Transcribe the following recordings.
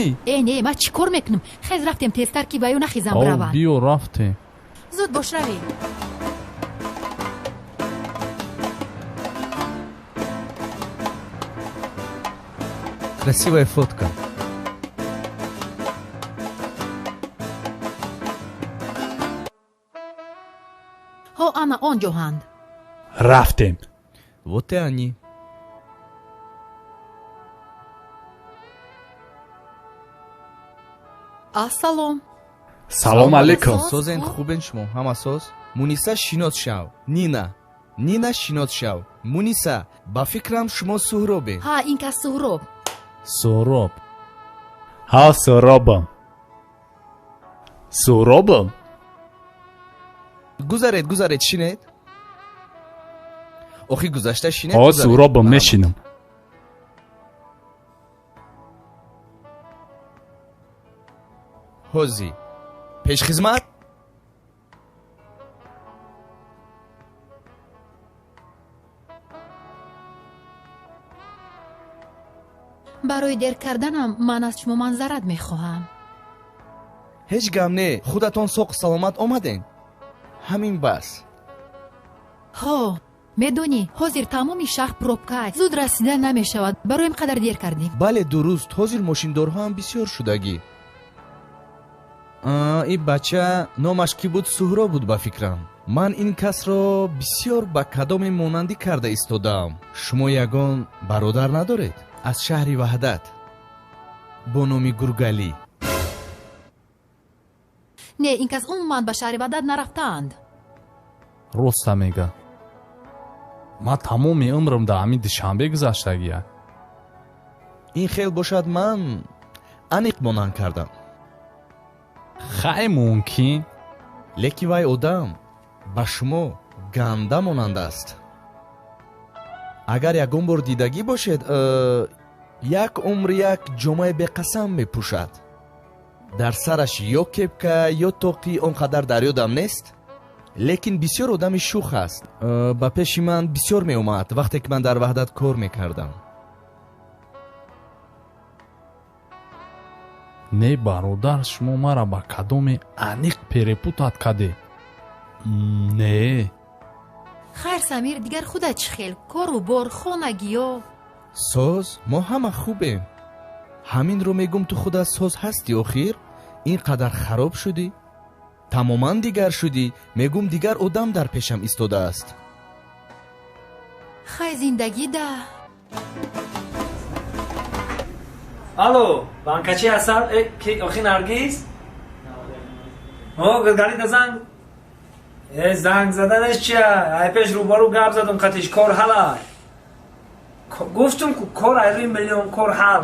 мекунӣ? Э, не, ман чӣ кор мекунам? Хез, рафтем тезтар, ки ба ё нахезам, бираванд. Биё, рафтем. Зуд бош, равем. Красивая фотка. Ҳо, ана он ҷоҳанд. Рафтем. Вот и они. Ассалом. Салом алейкум. Созен, хубен шумо? Ҳама соз? Муниса, шинос шав, Нина. Нина, шинос шав, Муниса. Ба фикрам, шумо Суҳробе. Ҳа, ин кас Суҳроб. Суҳроб. Ҳа, Суҳробам, Суҳробам. Гузаред, гузаред, шинед. Охи, гузашта шинед. Ҳо, Суҳробам, мешинам. Ҳози пешхизмат. Барои дер карданам ман аз шумо манзарат мехоҳам. Ҳеҷ гам не, худатон соқ саломат омадем, ҳамин бас. Ҳо, медонӣ, ҳозир тамоми шаҳр пробка, зуд расида намешавад, барои ин қадар дер кардем. Бале, дуруст, ҳозир мошиндорҳо ҳам бисёр шудагӣ. Ин бача номаш кӣ буд? Суҳроб буд, ба фикрам. Ман ин касро бисёр ба кадоме монандӣ карда истодаам. Шумо ягон бародар надоред аз шаҳри Ваҳдат бо номи Гургалӣ? Не, ин кас умуман ба шаҳри Ваҳдат нарафтаанд. Роста мега, ман тамоми умрам дар ҳамин Душанбе гузаштагия. Ин хел бошад, ман аниқ монанд кардам. Хай, мумкин. Лекин вай одам ба шумо ганда монанд аст. Агар ягон бор дидагӣ бошед, як умр як ҷомаи беқасам мепӯшад. Дар сараш ё кепка, ё тоқӣ, он қадар дар ёдам нест, лекин бисёр одами шух аст. Ба пеши ман бисёр меомад, вақте ки ман дар Ваҳдат кор мекардам. Не, бародар, шумо мара ба кадоме аниқ перепутать кардед. Не. Хайр, Самир, дигар худат чӣ хел? Кору бор, хонагиё? Соз, мо ҳама хубем. Ҳаминро мегум, ту худат соз ҳастӣ? Охир ин қадар хароб шудӣ, тамоман дигар шудӣ. Мегум, дигар одам дар пешам истодааст. Хай, зиндагӣ да. Алло, банкачи ҳастам? Э, ки, охи, Наргиз? О, Гулгалида занг. Э, занг заданаш чия? Ай пеш рӯбарӯ гап задум қатиш, кор ҳалай. Гуфтум ку, кор айрӯи миллион кор ҳал.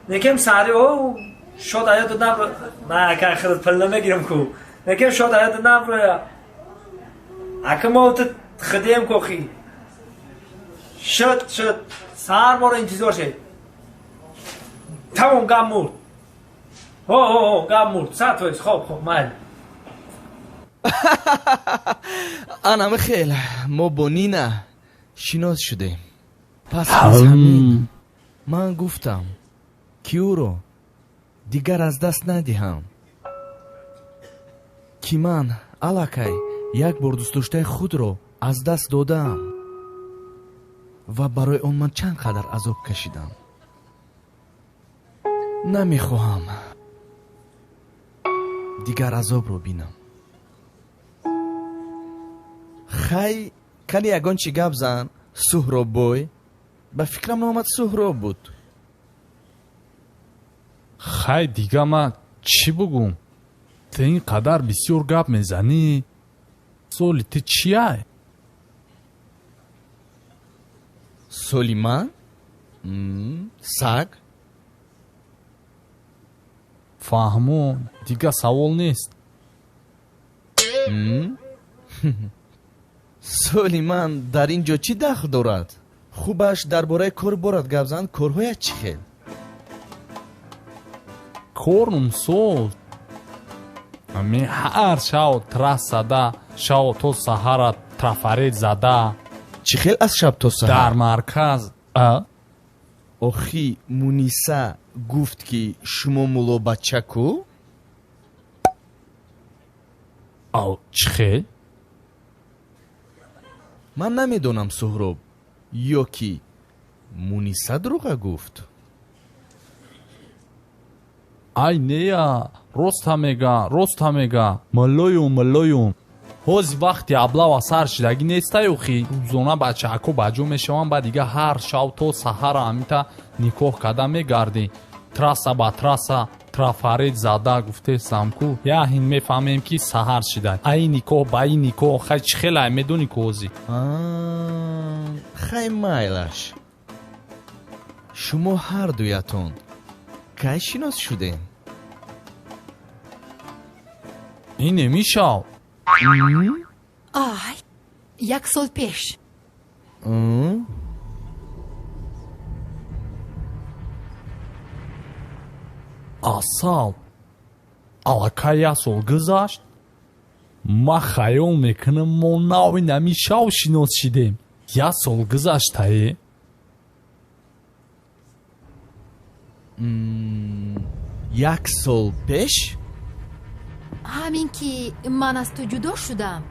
Некем сари о шод аёду наб, на ака хират пул намегирам ку. Некем шод аёду наброя. Ака мо ту хидем кохи. Шуд, шуд. Сар моро интизор шед. Тамом, гап мурд. Ҳо, ҳо, ҳо, гап мурд. 100%. Хоб, хоб, майли. Анами хел мо бо Нина шинос шудем. Пас аз ҳамин ман гуфтам, ки ӯро дигар аз даст надиҳам, ки ман аллакай як бор дӯстдоштаи худро аз даст додаам ва барои он ман чанд қадар азоб кашидам. Намехоҳам дигар азобро бинам. Хай, кани ягон чӣ гап зан, Суҳроббой. Ба фикрам, номат Суҳроб буд. Хай, дига ман чӣ бугум? Ту ин қадар бисёр гап мезанӣ. Соли ту чиай? Соли ман? Саг. Фаҳмо, дига савол нест. Соли ман дар ин ҷо чӣ дахл дорад? Хубаш, дар бораи кор борад гап зан. Корҳоят чӣ хел? Корум соз. Ами ҳар шав трассада, шав то саҳара трафарет зада. Чӣ хел аз шаб то Дар саҳар? марказ. Охи Муниса гуфт, ки шумо муллобачаку? Ав, чӣ хел? Ман намедонам, Суҳроб, ё ки Муниса дурӯға гуфт. Ай нея, роста мега, роста мега. Муллоюм, муллоюм. Ҳози вақти аблава сар шидагӣ нестай охи. Рӯзона бачаако ба ҷо мешаванд, ба дига ҳар шав то саҳара ҳамита никоҳ карда мегардӣ. Трасса ба трасса трафарет зада гуфтесам ку. Яҳин мефаҳмем, ки саҳар шидай. Ай никоҳ ба ин никоҳ, хай чӣ хелай медонӣ ку ҳози. Хай майлаш. Шумо ҳар дуятон кай шинос шудем? Ин немишав. Ай, як сол пеш. Асал, аллакай як сол гузашт. Ман хаёл мекунам, мо нави нами шав шинос шидем. Як сол гузаштае. Як сол пеш? Ҳамин ки ман аз ту ҷудо шудам,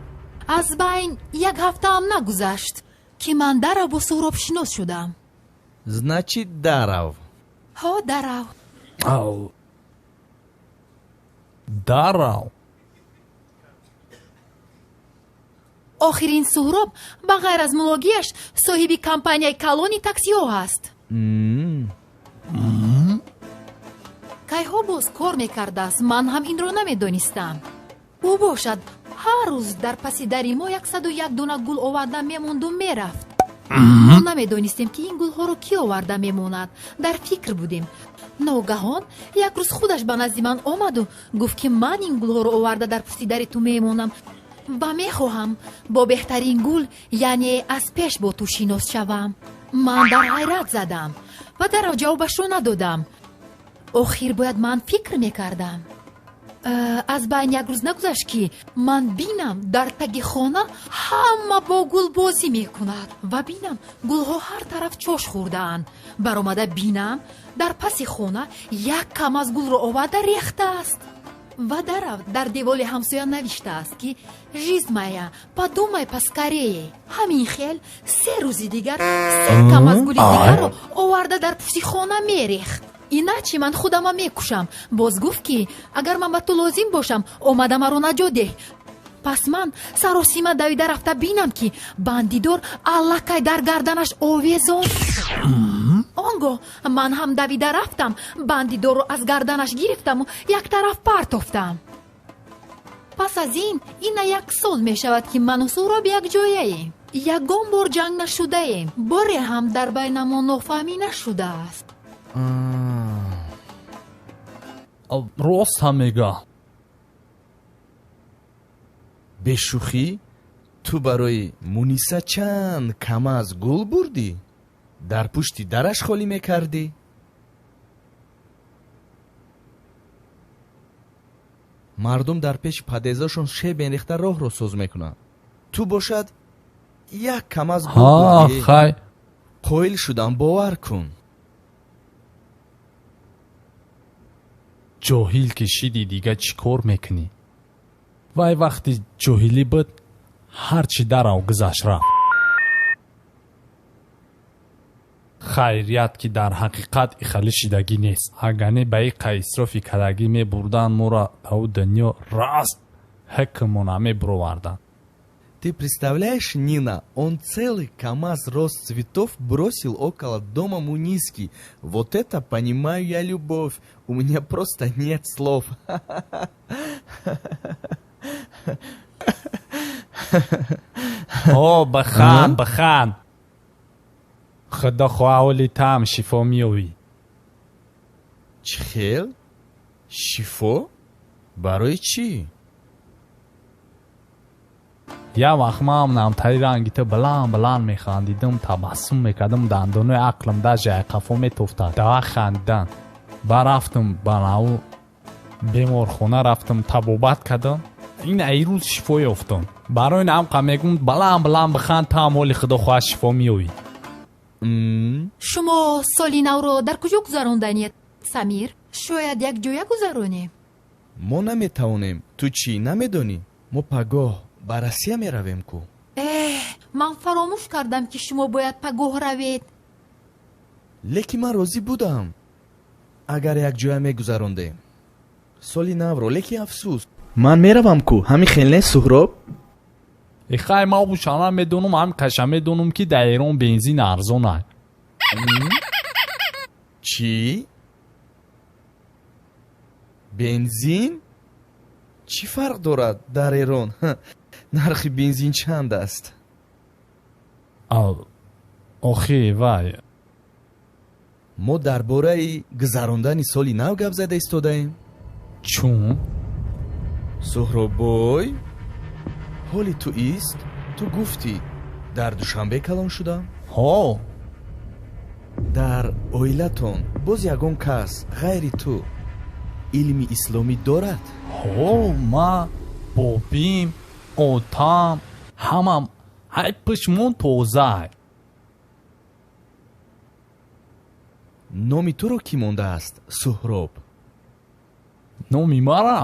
аз байн як ҳафтаам нагузашт, ки ман дарав бо Суҳроб шинос шудам. Значит, дарав. Ҳо, дарав. Ав, дарав. Охир ин Суҳроб ба ғайр аз муллогиаш соҳиби компанияи калони таксиҳо ҳаст. Кайҳо боз кор мекардааст, ман ҳам инро намедонистам. Ӯ бошад ҳар рӯз дар паси дари мо 101 дона гул оварда мемонду мерафт. Мо намедонистем, ки ин гулҳоро кӣ оварда мемонад, дар фикр будем. Ногаҳон як рӯз худаш ба назди ман омаду гуфт, ки ман ин гулҳоро оварда дар пушти дари ту мемонам ва мехоҳам бо беҳтарин гул, яъне аз пеш бо ту шинос шавам. Ман дар ҳайрат задам ва дарав ҷавобашро надодам. Охир бояд ман фикр мекардам. Аз байн як рӯз нагузашт, ки ман бинам, дар таги хона ҳама бо гул бозӣ мекунад ва бинам, гулҳо ҳар тараф чош хӯрдаанд. Баромада бинам, дар паси хона як кам аз гулро оварда рехтааст ва дарав дар деволи ҳамсоя навиштааст, ки «Жизнь моя, подумай поскорее». Ҳамин хел 3 рӯзи дигар се кам аз гули дигарро оварда дар пушти хона мерехт. Иначе ман худама мекушам. Боз гуфт, ки агар ман ба ту лозим бошам, омада маро наҷот деҳ. Пас ман саросима давида рафта бинам, ки бандидор аллакай дар гарданаш овезон. Он гоҳ ман ҳам давида рафтам, бандидорро аз гарданаш гирифтаму як тараф партофтам. Пас аз ин ина як сол мешавад, ки ману Суҳроб якҷояем. Ягон бор ҷанг нашудаем, боре ҳам дар байнамон нофаҳмӣ нашудааст. Рост ҳам мега. Бешӯхӣ, ту барои Муниса чанд камаз гул бурдӣ? Дар пушти дараш холӣ мекардӣ? Мардум дар пеши подъездашон шебен рехта роҳро соз мекунанд. Ту бошад як камаз гул бурдӣ. Хай. Қоил шудам, бовар кун. Ҷоҳил ки шиди, дига чӣ кор мекунӣ? Вай вақти ҷоҳилӣ буд, ҳарчи дарав гузашт рафт. Хайрият, ки дар ҳақиқат ихалӣ шидагӣ нест. Агар не, ба иқа исрофи кардагӣ мебурданд моро ба ӯ дунё, раст ҳукмона мебуроварданд. Ты представляешь, Нина, он целый КамАЗ роз цветов бросил около дома Муниски. Вот это понимаю я любовь. У меня просто нет слов. О, бахан, бахан. Худо хоҳа, ҳоли таам шифо меёбӣ. Чӣ хел? Шифо? Барои чӣ? Як вақт манам намтари ранги ту баланд баланд механдидам, табассум мекардам, дандонои ақлам даже ай қафо метофтад. Дава хандидан. Ба рафтам ба наву беморхона рафтам, табобат кардам. Ин ай рӯз шифо ёфтам. Барои ин ҳамқа мегӯм, баланд баланд биханд, таам ҳоли худо хоҳад шифо меёбӣ. Шумо соли навро дар куҷо гузаронданед, Самир? Шояд якҷоя гузаронем? Мо наметавонем. Ту чӣ, намедонӣ? Мо пагоҳ ба Россия меравем ку. Эҳ, ман фаромӯш кардам, ки шумо бояд пагоҳ равед. Лекин ман розӣ будам, агар якҷоя мегузарондем соли навро, лекин афсӯс, ман меравам ку. Ҳамин хел нест, Суҳроб? Ихай, ман бушана медонам, ҳам каша медонам, ки дар Эрон бензин арзон ай. Чӣ? Бензин чӣ фарқ дорад? Дар Эрон нархи бензин чанд аст? Охи, вай. Мо дар бораи гузарондани соли нав гап зада истодаем. Чун? Суҳроббой, ҳоли ту ист? Ту гуфтӣ, дар Душанбе калон шудам. Ҳо. Дар оилатон боз ягон кас ғайри ту илми исломӣ дорад? Ҳо, ман, бобим, отам, ҳамам ҳай пишмон тозаай. Номи туро кӣ мондааст, Суҳроб? Номи мара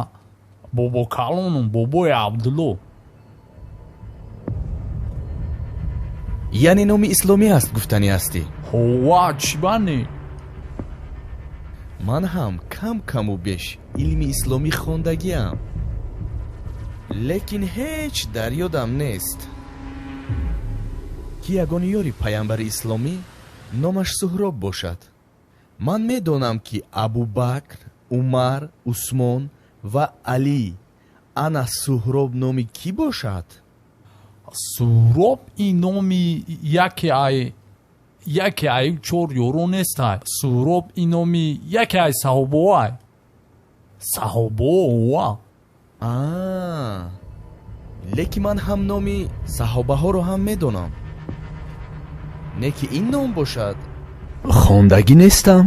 бобокалонум, бобои Абдулло. Яъне номи исломӣ аст, гуфтанӣ ҳастӣ? Ҳова, чӣ бане? Ман ҳам кам каму беш илми исломӣ хондагиам, лекин ҳеҷ дар ёдам нест, ки ягон ёри паямбари исломӣ номаш Суҳроб бошад. Ман медонам, ки Абубакр, Умар, Усмон ва Алӣ. Ана Суҳроб номи кӣ бошад? Суҳроб ин номи яке ай чор ёро нестай. Суҳроб ин номи яке ай саҳобоай, саҳобоа. Лекин ман ҳам номи саҳобаҳоро ҳам медонам, не ки ин ном бошад, хондагӣ нестам.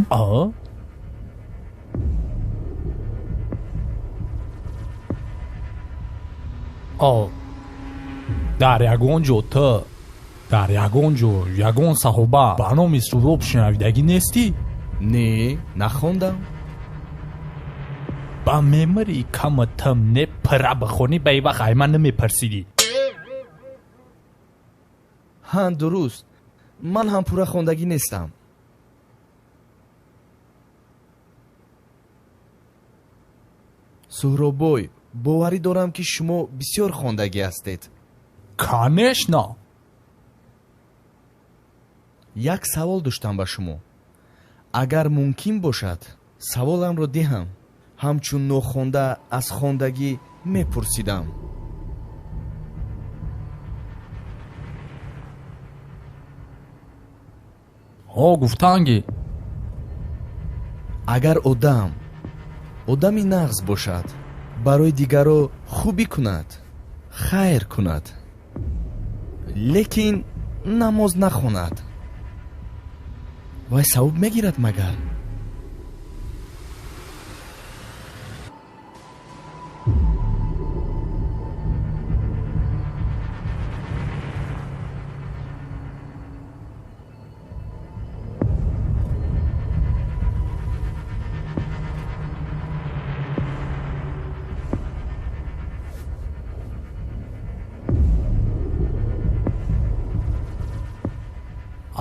Дар ягон ҷо ту, дар ягон ҷо ягон саҳоба ба номи Суҳроб шунавидагӣ нестӣ? Не, нахондам. Ба мемари кама тым не пира бихонӣ, ба ивақт ай ман намепарсидӣ. Ҳа, дуруст, ман ҳам пурра хондагӣ нестам. Суҳроббой, боварӣ дорам, ки шумо бисёр хондагӣ ҳастед. Конечно. Як савол доштам ба шумо, агар мумкин бошад, саволамро диҳам. Ҳамчун нохонда аз хондагӣ мепурсидам. Ҳо, гуфтанги. Агар одам одами нағз бошад, барои дигаро хубӣ кунад, хайр кунад, лекин намоз нахонад, вай савоб мегирад магар?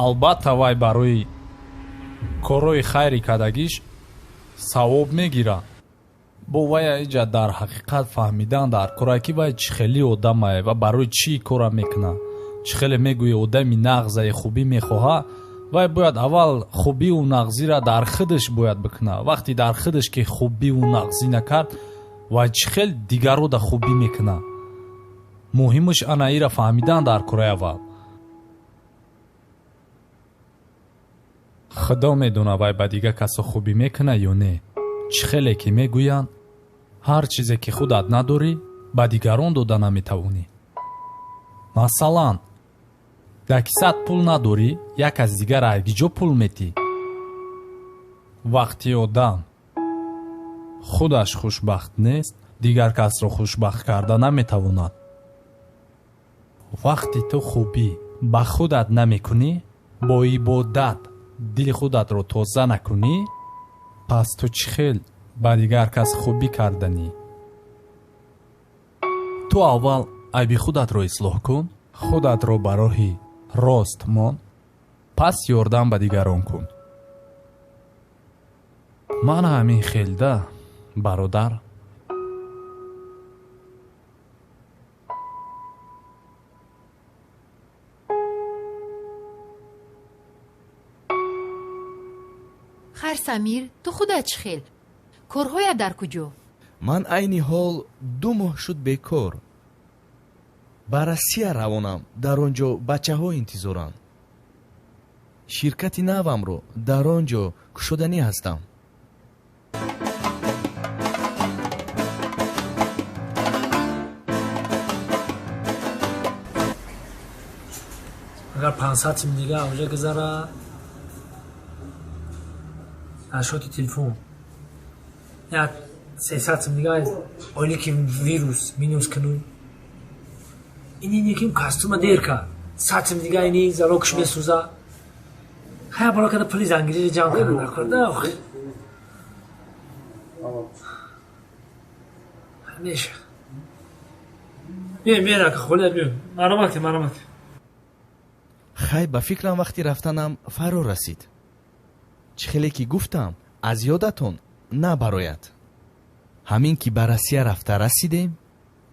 Албатта, вай барои корҳои хайри кардагиш савоб мегирад. Бо вая иҷа дар ҳақиқат фаҳмидан дар кора, ки вай чӣ хели одамае ва барои чӣ кора мекунад. Чӣ хеле мегӯи, одами нағзае, хубӣ мехоҳад, вай бояд аввал хубиву нағзиро дар худаш бояд бикунад. Вақте дар худаш ки хубиву нағзӣ накард, вай чӣ хел дигаро да хубӣ мекунад? Муҳимаш ана ира фаҳмидан дар кораи аввал. Худо медона, вай ба дигар касо хубӣ мекунад ё не. Чӣ хеле ки мегӯянд, ҳар чизе ки худат надорӣ, ба дигарон дода наметавонӣ. Масалан, дар кисат пул надорӣ, як аз дигар айгиҷо пул метӣ? Вақти одам худаш хушбахт нест, дигар касро хушбахт карда наметавонад. Вақти ту хубӣ ба худат намекунӣ, Бо ибодат дили худатро тоза накунӣ, пас ту чӣ хел ба дигар кас хубӣ карданӣ? Ту аввал айби худатро ислоҳ кун, худатро ба роҳи рост мон, пас ёрдам ба дигарон кун. Ман ҳамин хелда, бародар. Хайр, Самир, ту худат чӣ хел? Корҳоят дар куҷо? Ман айни ҳол 2 моҳ шуд бекор. Ба Россия равонам, дар он ҷо бачаҳо интизоранд. Ширкати навамро дар он ҷо кушоданӣ ҳастам. Агар 500 сим дига авҷа гузара, ашоти телефон як 300 сим дига ойлики вирус минус кунум. Ини неким кастума дер кард. 100 сим дига ини залогш месӯза. Хая бало када пули зангириро ҷамъ карда накарда охи. Ҳамеша. Биём, биём, ака, холия биём. Маромат ки, маромат ки. Хай, ба фикрам вақти рафтанам фаро расид. Чӣ хеле ки гуфтам, аз ёдатон набарояд. Ҳамин ки ба Россия рафта расидем,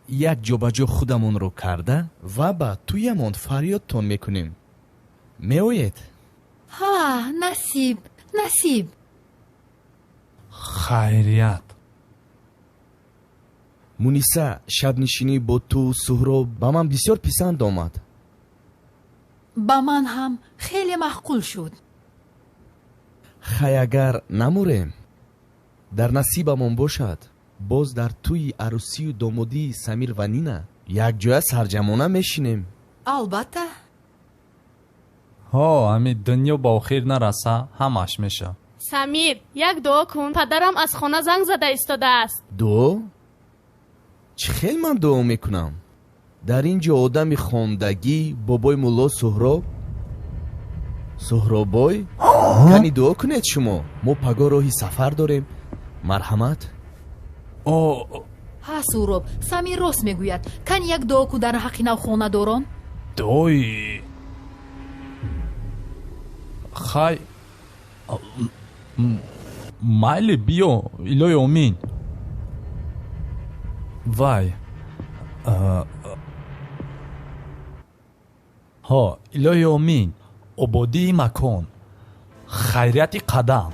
як ҷобаҷо худамонро карда ва ба тӯямон фарёдтон мекунем. Меоед? Ҳа, насиб, насиб. Хайрият. Муниса, шабнишинӣ бо ту Суҳроб ба ман бисёр писанд омад. Ба ман ҳам хеле маъқул шуд. Хай, агар намурем, дар насибамон бошад, боз дар тӯи арӯсию домодии Самир ва Нина якҷоя сарҷамона мешинем. Албатта. Ҳо, ҳамин дунё ба охир нараса, ҳамаш меша. Самир, як дуо кун, падарам аз хона занг зада истодааст. Дуо? Чӣ хел ман дуо мекунам? Дар ин ҷо одами хондагӣ, бобои мулло Суҳроб. Суҳробой, кани дуо кунед шумо. Мо пагоҳ роҳи сафар дорем. Марҳамат. Ҳа, Суҳроб, Самир рост мегӯяд. Кани як дуо кун дар ҳаққи навхонадорон. Дуои хай, майли, биё, илоҳи омин. Вай, ҳо, илоҳи омин, ободии макон, хайрияти қадам.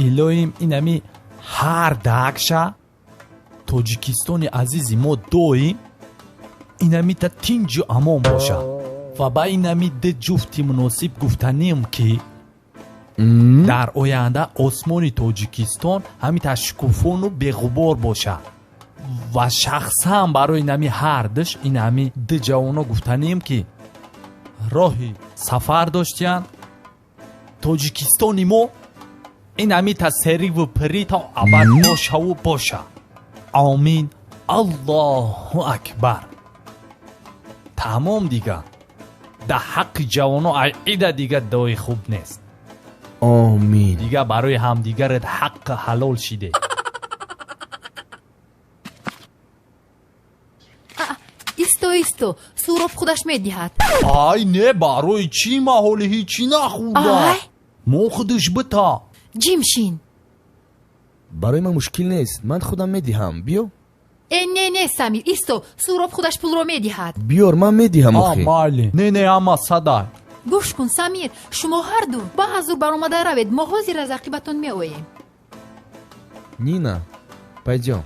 Илоҳим инами ҳар дакша Тоҷикистони азизи мо доим инамита тинҷу амон бошад ва ба инами ду ҷуфти муносиб гуфтанем, ки дар оянда осмони Тоҷикистон ҳамита шукуфону беғубор бошад ва шахсан барои инами ҳардуш инами ду ҷавоно гуфтанем, ки роҳи сафар доштиянд. Тоҷикистони мо инамита сериву пирӣ то абад бошаву боша. Омин. Аллоҳу акбар. Тамом дига. Дар ҳаққи ҷавоно айида дига дуои хуб нест. Омин. Дига барои ҳамдигарат ҳаққи ҳалол шиде. Исто, исто, Суҳроб худаш медиҳад. Ай, не, барои чӣ ман ҳоли ҳечӣ нахӯрдам? Ай! Мо худаш бита. Ҷимшин. Барои ман мушкил нест, ман худам медиҳам. Биё. Э, не, не, Самир, исто, Суҳроб худаш пулро медиҳад. Биёр, ман медиҳам охи. Майли. Не, не, ҳама садай. Гӯш кун, Самир, шумо ҳарду ба ҳазур баромада равед, мо ҳозир аз ақибатон меоем. Нина, пойдём.